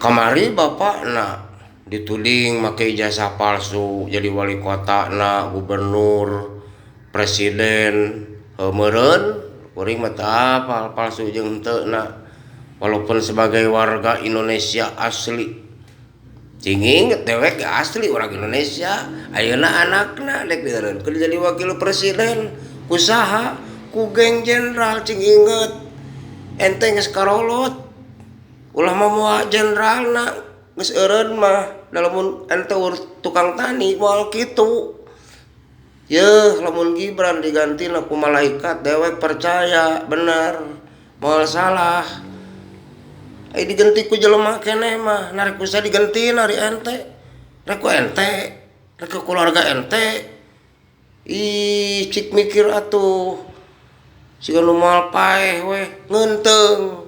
Kamari bapakna dituding make ijazah palsu jadi wali kota na, gubernur, presiden, meureun kuring mah teu apal palsu jeung henteu na walaupun sebagai warga Indonesia asli. Cing inget dewek ge asli urang Indonesia, ayeuna anakna dek dieureunkeun jadi wakil presiden ku saha? Ku geng jenderal. Cing inget, ente geus karolot. Ulah mamoa jenderalna, geus eureun mah da lamun ente tukang tani moal kitu. Yeuh, lamun Gibran digantina ku malaikat, dewek percaya bener moal salah. Ai diganti ku jelema keneh mah narek ku saha digantina ari ente? Rek ku ente, rek ku keluarga ente. Ih, cik mikir atuh. Siga nu moal paeh weh, ngeunteung.